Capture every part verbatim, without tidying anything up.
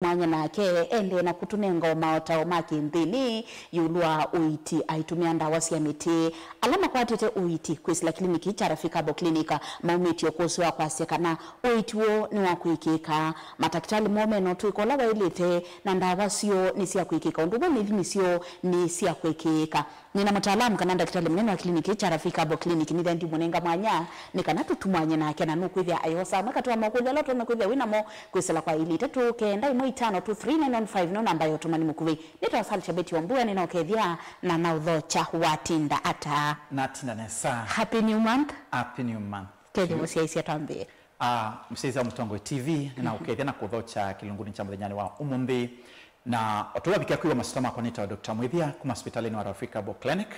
Mwanya nake endee na kũtũnenga o maotao ma kĩnthĩnĩ ĩũlũ wa ũiiti aitũmĩa ndawa sya mĩtĩ. Ala makwatĩte ũiiti kwĩsĩla kliniki kya Rafika Herbal Clinic maumĩtye ũkũsĩ wa kwasya kana ũiiti woo nĩ wa kwĩkĩĩka. Matakĩtalĩ moo mena ũtũĩka ũla waĩlĩte, na ndawa syoo nĩ sya kwĩkĩĩka, ũndũ ũmwe na ithimi syoo nĩ sya kwĩkĩĩka. Nĩna mũtaalamu kana ndakĩtalĩ mũnene wa kliniki kya Rafika Herbal Clinic nĩthĩa ndimũnenga mwanya nĩ kana tũtumwanye nake, na nũkwĩthĩa ayosa amwe katĩ wa makũlyo ala ũtonya kwĩthĩa wĩ namo kwĩsĩla kwa ilĩ itatũ kenda ĩmwe itano two three nine one five, no namba ya ũtũmani mũkuvĩ. Nĩtawa Salcha Betty Wambua, nĩnaũkethya na naũthokya. Watinda ata? Natinda nesa. Happy new month. Happy new month. Kethya mũsyaĩĩsya twambĩĩe. Ah, mũsyaĩĩsya wa Mũtongoi T V, nĩnaũkethya na kũthokya kĩlungunĩ kya mũthenyanĩ wa ũmũnthĩ. Na o tũlavika kwĩw'a masũta makwa nĩtawa Doctor Mwĩthĩa kuma sipitalĩnĩ wa Rafiki Herbal Clinic.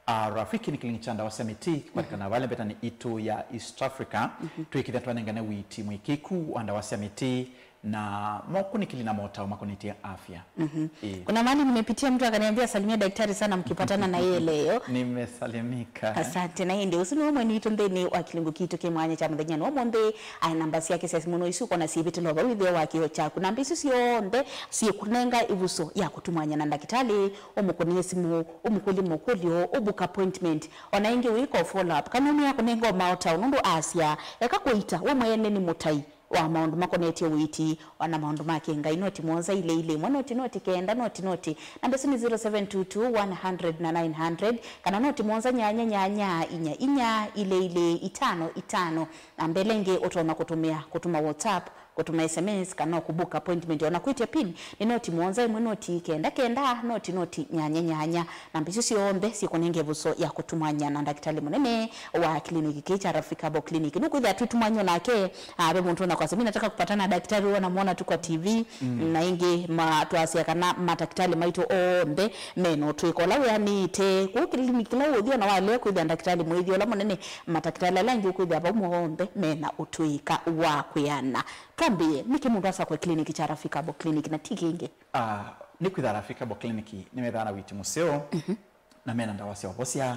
Ah, Rafiki nĩ kĩliniki kya ndawa sya mĩtĩ kĩkwatĩkana vala mbetani itũ ya East Africa. Twĩkĩthya twanengane ũiiti mũĩkĩĩku wa ndawa sya mĩtĩ na mokunĩkĩli na motao makonetye afya. Ĩĩ. Kuna mahali nimepitia, mtu akaniambia, "Salimia daktari sana mkipatana na yeye leo." Nimesalimika. Asante. Na ĩndĩ ũsu nĩwe mwene witũ nthĩnĩ wa kĩlungu kitũ kĩ mwanya kya mũthenya nĩ ũmũnthĩ. Aĩ namba syake sya simũ no isu ũkona syĩvĩtĩlwa vau ĩtheo wa kĩo kyaku. Namba isu syonthe syĩkũnenga ĩvuso ya kũtumwanya na ndakĩtalĩ, ũmũkũnĩe simũ, ũmũkũlye makũlyo, ũbook appointment. Ona ĩngĩ wĩka follow up. Kana nĩ akũnenga o maotao nũndũ asya, eka kũita, we mwene nĩ mũtai wa maũndũ makonetye ũiiti, ona maũndũ ma kĩngai, noti mũonza ilĩ ilĩ ĩmwe, noti noti kenda, noti noti. Namba isu nĩ zero seven two two one hundred na nine hundred, kana noti mũonza nyanya nyanya inya inya ilĩ ilĩ itano itano. Namba ĩla ĩngĩ ũtonya kũtũmĩa, kũtũma WhatsApp, kũtũma S M S, kana kũbook appointment, ona kwĩtya pin, nĩ noti mũonza ĩmwe, noti kenda kenda, noti noti nyanya nyanya. Namba isu syonthe syĩkũnenga ĩvuso ya kũtumwanya na ndakĩtalĩ mũnene wa kliniki kĩĩ kya Rafiki Herbal Clinic. Nũkwĩthĩa twĩtumwany'o nake, ah, ve mũndũ ona kwasya, "Mi nataka kupatana na daktari huyo, namwona tu kwa T V." Na ĩngĩ ma-, twasya kana matakĩtalĩ maitũ onthe mena ũtũĩka ũla wĩanĩte. Kũu kliniki kĩla ũthi ona walea kwĩthĩa ndakĩtalĩ mwĩthi ũla mũnene, matakĩtalĩ ala angĩ ũkwĩthĩa vau monthe mena ũtũĩka wa kwĩana. Twambĩĩe, nĩkĩ mũndũ asakwe kliniki kya Rafiki Herbal Clinic na ti kĩngĩ? Ah, nĩkwĩthĩa Rafiki Herbal Clinic nĩmethaa na ũiiti mũseo, na mena ndawa sya ũvosya.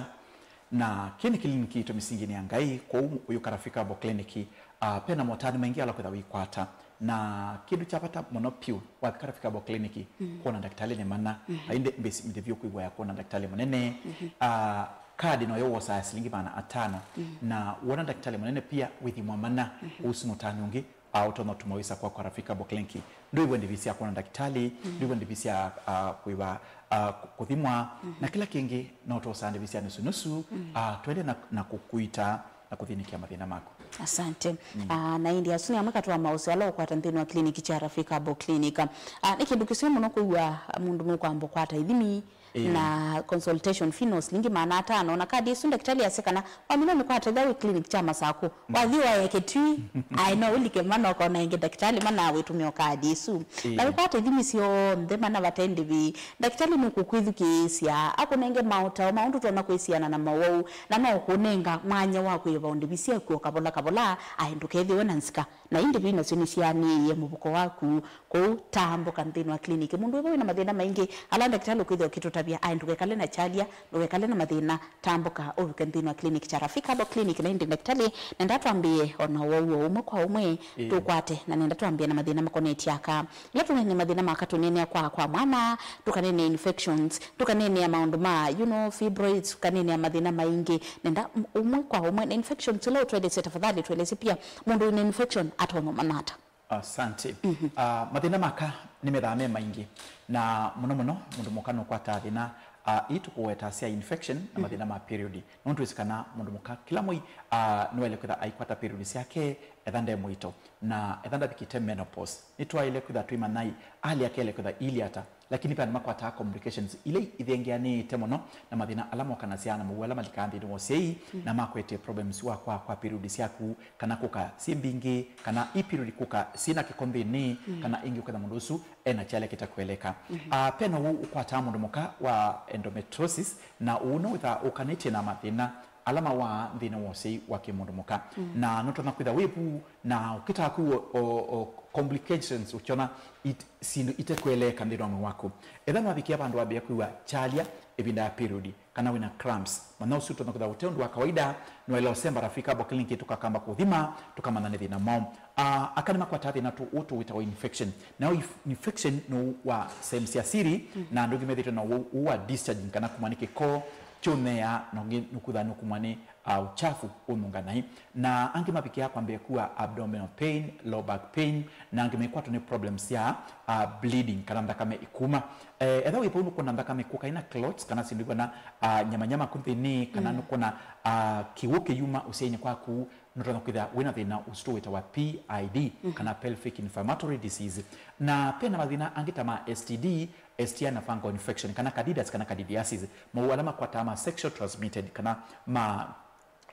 Na kĩĩ nĩ kĩliniki kitũ mĩsinginĩ ya Ngai, kwoou ũyũka Rafiki Herbal Clinic, ah, pena motanu maingĩ ala kwĩtha wĩkwata. Na kĩndũ kya vata mũno pyũ, wavika Rafiki Herbal Clinic, kwona ndakĩtalĩ nĩ mana. Na ĩndĩ mbĩsi mĩthĩ vyũ kwĩw'aya kwona ndakĩtalĩ mũnene. Ah, kadi noyo wosaa silingi maana atano. Na wona ndakĩtalĩ mũnene pia wĩthimwa mana. Ũsu nĩ ũtanu ũngĩ, ah, ũtonya ũtuma wĩsa kwa, kwa Rafiki Herbal Clinic. Ndwĩw'a ndĩvi sya kwona ndakĩtalĩ, ndwĩw'a ndĩvi sya, ah, kwĩva, ah, kũ-, kũthimwa, na kĩla kĩngĩ no twosaa ndĩvi sya nusu nusu, ah, twende na, na kũkuita na kũthĩnĩkĩa mathĩna maku. Asante. Ah, na ĩndĩ asu nĩ amwe katĩ wa maũseo ala ũkwata nthĩnĩ wa kliniki kya Rafiki Herbal Clinic. Ah, nĩ kĩndũ kĩseo mũno kwĩw'a mũndũ nũkwamba kwata ithimi, na consultation fee no silingi maana atano, na kadi ĩsu ndakĩtalĩ asya kana wamina nĩ kwata ĩtha wĩ clinic kya Masakũ. Wathi waeke twi, aĩ no ũlike mana ũkona ĩngĩ ndakĩtalĩ mana wĩtũmĩa kadi ĩsu. Na wĩkwata ithimi syonthe mana vate ndĩvi. Ndakĩtalĩ nũkũkwĩthukĩĩsya, akũnenge maũtao ma ũndũ ũtonya kwĩsiana na mawau, na no ũkũnenga mwanya wa kwĩva ndĩvi syaku o kavola kavola, aĩ ndũkethĩwe na nzika. Na ĩndĩ vi nasyo nĩsyaanĩie mũvuko waku, kwoou tambũka nthĩnĩ wa kliniki. Mũndũ wĩva wĩna mathĩna maingĩ, ala ndakĩtalĩ ũkwĩthĩa ũkĩtũtavya, aĩ ndũkekale na kyalya, ndũkekale na mathĩna, tambũka ũvike nthĩnĩ wa kliniki kya Rafiki Herbal Clinic. Na ĩndĩ ndakĩtalĩ, nenda twambĩĩe ona wau o ũmwe kwa ũmwe, tũkwate, na nenda twambĩĩe na mathĩna makonetye aka. Ĩla tũneenea mathĩna ma aka tũneenea kwa, kwa mwana, tũkaneenea infections, tũkaneenea maũndũ ma, you know, fibroids, tũkaneenea mathĩna maingĩ. Nenda m-, ũmwe kwa ũmwe, na infections ila ũtwelesye, tafadhali twelesye pia mũndũ wĩna infection atonya ũmanya ata. Asante. Ah, mathĩna ma aka nĩmethaa me maingĩ, na mũno mũno mũndũ mũka nũkwataa thĩna, ah, ii tũkũweta sya infection na mathĩna ma period. Nũndũ twĩsĩ kana mũndũ mũka kĩla mwei, ah, nĩwaĩle kwĩtha aikwata period syake etha nde mũito, na etha ndavikĩte menopause. Nĩtwaĩle kwĩtha twĩmanyai ali akaĩle kwĩtha ili ata. Lakini ve andũ makwataa complications ila ithengeanĩĩte mũno, na mathĩna ala mokanasya na mawau ala malikaa nthĩnĩ wa ũsyai, na makwete problems wa kwa, kwa period syaku, kana kũka syĩ mbingĩ, kana i period kũka syĩ na kĩko nthĩnĩ, kana ĩngĩ ũketha mũndũ ũsu ena kyalya kĩtakweleka. Ah, pena ũu ũkwataa mũndũ mũka wa endometriosis, na ũu no wĩthaa ũkanĩtye na mathĩna ala mawaa nthĩnĩ wa ũsyai wa kĩmũndũ mũka. Mm. Na nũtonya kwĩtha wĩ vu, na ũkĩtaa kũ o, o, o complications ũkyona it, syĩndũ itekweleeka nthĩnĩ wa mwĩĩ waku. Etha nwavikĩa vandũ wambĩĩa kwĩw'a kyalya ĩvinda ya period, kana wĩna cramps, manya ũsu ũtonya kwĩtha ũte ũndũ wa kawaida, nĩwaĩle ũsemba Rafika Herbal Clinic tũkakamba kũthima, tũkamanya nĩ thĩna mwaũ. Ah, aka nĩmakwataa thĩna tũ, ũũ tũwĩtawa infection. Nayo if-, infection nĩ ũũ wa sehemu sya siri, mm, na andũ angĩ methĩĩtwe na ũũ, ũũ wa discharging, kana kumwa nĩ kĩko kyũnea, na ũngĩ nũkutha nũkumwa nĩ, ah, ũkyavu ũnunga naĩ. Na angĩ mavikĩaa kwambĩĩa kũw'a abdominal pain, low back pain, na angĩ mekwatwa nĩ problems sya, ah, bleeding, kana nthakame ĩkuma. Eh, etha wĩ vau nũkwona nthakame kũka ĩna clots, kana syĩndũ ivana, ah, nyamanyama kũ nthĩnĩ, kana, mm, nũkwona, ah, kĩw'ũ kĩyuma ũsyainĩ kwaku, nũtonya kwĩthĩa wĩna thĩna ũsu tũwĩtawa P I D, mhm, kana pelvic inflammatory disease. Na pena mathĩna angĩ ta ma S T D, S T I na fungal infection, kana candidias, kana candidiasis, mowau ala makwataa ma sexual transmitted, kana ma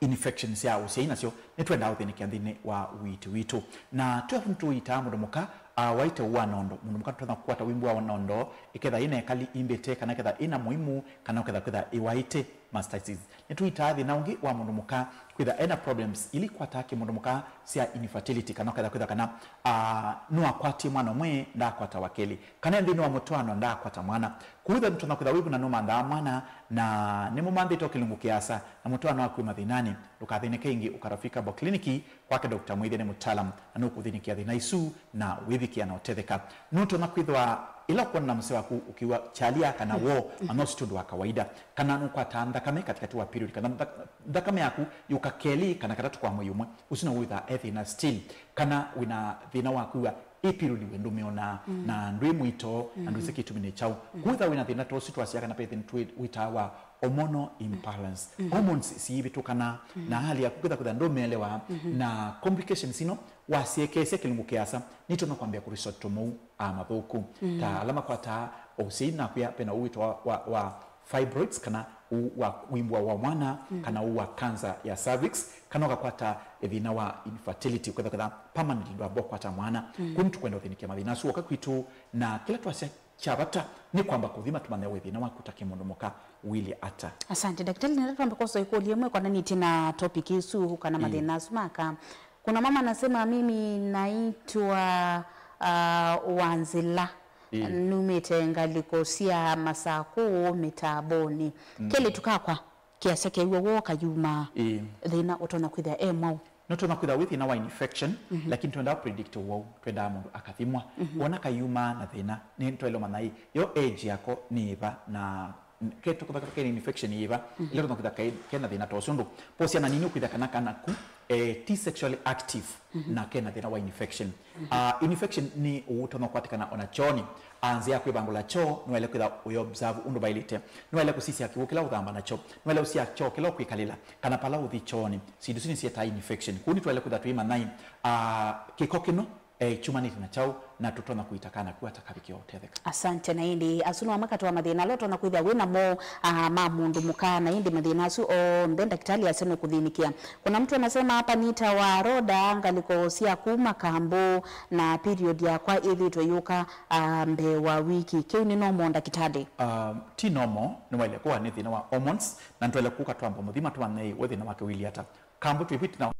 infection sya ũsyai nasyo nĩtwendaa ũthĩnĩkĩa nthĩnĩ wa ũiiti witũ. Na twĩ avu nĩtũitaa mũndũ mũka, ah, waĩte ũũ wa nondo. Mũndũ mũka tũtonya kũkwata wimbu wa nondo, ĩketha ĩna ĩkali imbĩte, kana ĩketha ĩna mũimu, kana ũketha kwĩtha ĩwaĩte, mastitis. Nĩtũitaa thĩna ũngĩ wa mũndũ mũka kwĩtha ena problems ila ikwataa kĩmũndũ mũka sya infertility, kana ũketha kwĩtha kana, ah, nũakwatie mwana ũmwe, ndaakwata wa kelĩ, kana e nthĩnĩ wa mũtwaano, ndaakwata mwana. Kũu ĩtha nũtonya kwĩtha wĩvu na nũmanthaa mwana, na nĩmũmanthĩte o kĩlungu kĩasa, na mũtwaano waku wĩ mathĩnanĩ, ndũkathĩnĩke ĩngĩ, ũka Rafika Herbal Clinic kwake Doctor Mwĩthya nĩ mũtaalamu, na nũkũthĩnĩkĩa thĩna isu, na wĩvikĩa na ũtetheka. Nũtonya kwĩthwa ĩla ũkwona na mũseo waku ũkĩw'a kyalya kana woo, manya ũsu ti ũndũ wa kawaida, kana nũkwataa nthakame katĩkatĩ wa period, kana ntha-, nthakame yaku yũka kelĩ kana katatũ kwa mwei ũmwe, ũsu no wĩthaa e thĩna still, kana wĩna thĩna wa kwĩw'a ĩ period we ndũmĩonaa, mm, na ndwĩ mũito, na ndwĩsĩ, mm, kĩtumi nĩ kyaũ. Mm. Kwĩtha wĩna thĩna ta ũsu twasya kana pe thĩna twĩ-, wĩtaa wa hormonal imbalance. Mm. Hormones siivĩtũkana, mm, na hali yaku kwĩtha kwĩtha ndũmĩelewa, mm-hmm, na complications ino wasyekeesya kĩlungu kĩasa, nĩtonya kwambĩa kũresort to mowau, ah, mathũku. Mm. Ta ala makwataa ũsyai, nakwĩa pena ũũ wĩtwa wa, wa, wa fibroids, kana ũũ wa kũimbwa wa mwana, mm, kana ũũ wa cancer ya cervix, kana ũkakwata thĩna wa infertility, kwĩtha kwĩtha permanently ndwamba ũkwata mwana. Mm. Kũu nĩtũkwenda ũthĩnĩkĩa mathĩna asu woka kwitũ, na kĩla twasya kya vata nĩ kwamba kũthima tũmanye wĩ thĩna waku ta kĩmũndũ mũka ũilyĩ ata. Asante, daktari. Nenda twambe kwosa ĩkũlyo ĩmwe konanĩtye na topic ĩsu, kana, ĩĩ, mathĩna asu maka. Kuna mama anasema, "Mimi naitwa, ah, Wanzila. Ĩĩ. Numĩte ngalĩko sya Masakũ Mĩtambonĩ. Mm. Kelĩtu kakwa kĩasya kew'a woo kayumaa. Ĩĩ. Thĩna ũtonya kwĩthĩa e mwaũ?" Nũtonya kwĩthĩa wĩ thĩna wa infection, mhm, lakini twendaa predict woo, twendaa mũndũ akathimwa. Mhm. Wona kayumaa na thĩna, nĩtwaĩle ũmanya ĩ, yo age yako nĩ ĩva, na ke tũkũthakatha kena infection yĩva, mhm, ĩla tũtonya kwĩthĩa ke-, kena thĩna ta ũsu ũndũ. Po syana nini ũkwĩthĩa kana kanaku, eh, ti sexually active, mhm, na kena thĩna wa infection. Mhm. Ah, infection nĩ ũtonya kwatĩkana ona kyoonĩ. Ah, nzĩa ya kwĩvangũla kyoo, nĩwaĩle kwĩtha ũyĩ observe ũndũ vaĩlĩte. Nĩwaĩle kũsisya kĩw'ũ kĩla ũthamba nakyo. Nĩwaĩle kũsisya kyoo kĩla ũkwĩkalĩla, kana pala ũthi kyoonĩ. Syĩndũ isu nĩsyĩtaa infection. Kwoou nĩtwaĩle kwĩtha tũimanya, ah, kĩko kĩno, eh, kyumanĩte na kyaũ, na tũtonya kũita kana ku ata kavikĩwa ũtetheka. Asante. Na ĩndĩ asu no amwe katĩ wa mathĩna ala ũtonya kwĩthĩa wĩ namo, ah, ma mũndũ mũka. Na ĩndĩ mathĩna asu onthe ndakitali asya nũkũthĩnĩkĩa. Kuna mtu anasema hapa, nĩtawa Roda, ngalĩko sya kuma Kambu, na period yakwa ĩthĩtwe yũka, ah, mbee wa wiki. Kĩu nĩ normal, ndakitali? Ah, ti normal, nĩwaĩle kũwa nĩ thĩna wa hormones, na nĩtwaĩle kũka twamba mũthima tũmanye wĩ thĩna wake ũilyĩ ata. Kambu twĩvĩtĩ na